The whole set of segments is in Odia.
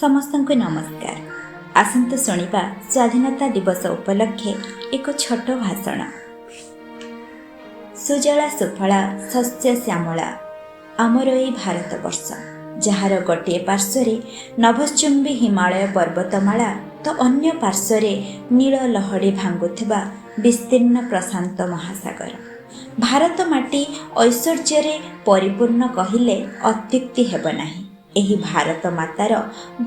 ସମସ୍ତଙ୍କୁ ନମସ୍କାର। ଆସନ୍ତୁ ଶୁଣିବା ସ୍ୱାଧୀନତା ଦିବସ ଉପଲକ୍ଷେ ଏକ ଛୋଟ ଭାଷଣ। ସୁଜଳା ସୁଫଳା ଶସ୍ୟ ଶ୍ୟାମଳା ଆମର ଏଇ ଭାରତବର୍ଷ, ଯାହାର ଗୋଟିଏ ପାର୍ଶ୍ୱରେ ନଭଶ୍ଚୁମ୍ବୀ ହିମାଳୟ ପର୍ବତମାଳା ତ ଅନ୍ୟ ପାର୍ଶ୍ୱରେ ନୀଳ ଲହଡ଼ି ଭାଙ୍ଗୁଥିବା ବିସ୍ତୀର୍ଣ୍ଣ ପ୍ରଶାନ୍ତ ମହାସାଗର। ଭାରତ ମାଟି ଐଶ୍ୱର୍ଯ୍ୟରେ ପରିପୂର୍ଣ୍ଣ କହିଲେ ଅତ୍ୟୁକ୍ତି ହେବ ନାହିଁ। ଏହି ଭାରତ ମାତାର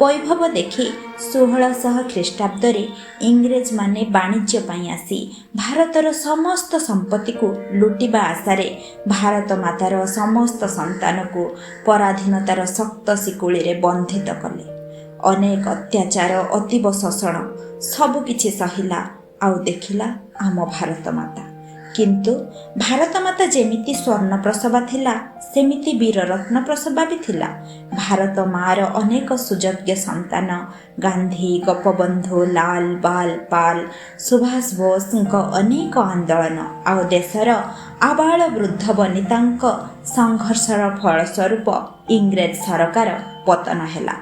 ବୈଭବ ଦେଖି 1600 ଖ୍ରୀଷ୍ଟାବ୍ଦରେ ଇଂରେଜମାନେ ବାଣିଜ୍ୟ ପାଇଁ ଆସି ଭାରତର ସମସ୍ତ ସମ୍ପତ୍ତିକୁ ଲୁଟିବା ଆଶାରେ ଭାରତ ମାତାର ସମସ୍ତ ସନ୍ତାନକୁ ପରାଧୀନତାର ଶକ୍ତ ଶିକୁଳିରେ ବନ୍ଧିତ କଲେ। ଅନେକ ଅତ୍ୟାଚାର, ଅତୀବ ଶୋଷଣ ସବୁକିଛି ସହିଲା ଆଉ ଦେଖିଲା ଆମ ଭାରତ ମାତା। କିନ୍ତୁ ଭାରତ ମାତା ଯେମିତି ସ୍ୱର୍ଣ୍ଣ ପ୍ରସବା ଥିଲା, ସେମିତି ବୀରରତ୍ନ ପ୍ରସବା ବି ଥିଲା। ଭାରତ ମାର ଅନେକ ସୁଯୋଗ୍ୟ ସନ୍ତାନ ଗାନ୍ଧୀ, ଗୋପବନ୍ଧୁ, ଲାଲ, ବାଲ, ପାଲ, ସୁଭାଷ ବୋଷଙ୍କ ଅନେକ ଆନ୍ଦୋଳନ ଆଉ ଦେଶର ଆବାଳ ବୃଦ୍ଧ ବନିତାଙ୍କ ସଂଘର୍ଷର ଫଳସ୍ୱରୂପ ଇଂରେଜ ସରକାର ପତନ ହେଲା,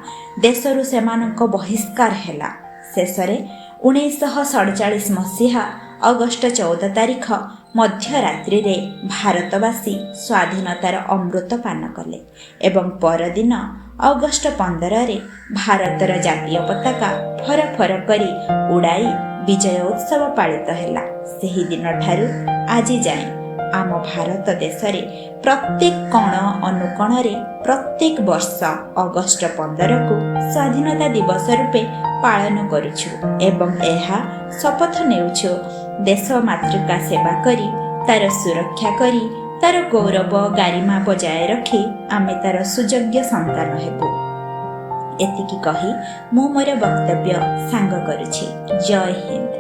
ଦେଶରୁ ସେମାନଙ୍କ ବହିଷ୍କାର ହେଲା। ଶେଷରେ 1947 ମସିହା ଅଗଷ୍ଟ 14 ତାରିଖ ମଧ୍ୟରାତ୍ରିରେ ଭାରତବାସୀ ସ୍ୱାଧୀନତାର ଅମୃତ ପାନ କଲେ ଏବଂ ପରଦିନ ଅଗଷ୍ଟ 15ରେ ଭାରତର ଜାତୀୟ ପତାକା ଫର ଫର କରି ଉଡ଼ାଇ ବିଜୟ ଉତ୍ସବ ପାଳିତ ହେଲା। ସେହି ଦିନଠାରୁ ଆଜି ଯାଏଁ ଆମ ଭାରତ ଦେଶରେ ପ୍ରତ୍ୟେକ କୋଣ ଅନୁକୋଣରେ ପ୍ରତ୍ୟେକ ବର୍ଷ ଅଗଷ୍ଟ 15କୁ ସ୍ୱାଧୀନତା ଦିବସ ରୂପେ ପାଳନ କରୁଛୁ ଏବଂ ଏହା ଶପଥ ନେଉଛୁ, ଦେଶ ମାତୃକା ସେବା କରି, ତାର ସୁରକ୍ଷା କରି, ତାର ଗୌରବ ଗାରିମା ବଜାୟ ରଖି ଆମେ ତାର ସୁଯୋଗ୍ୟ ସନ୍ତାନ ହେବୁ। ଏତିକି କହି ମୁଁ ମୋର ବକ୍ତବ୍ୟ ସାଙ୍ଗ କରୁଛି। ଜୟ ହିନ୍ଦ।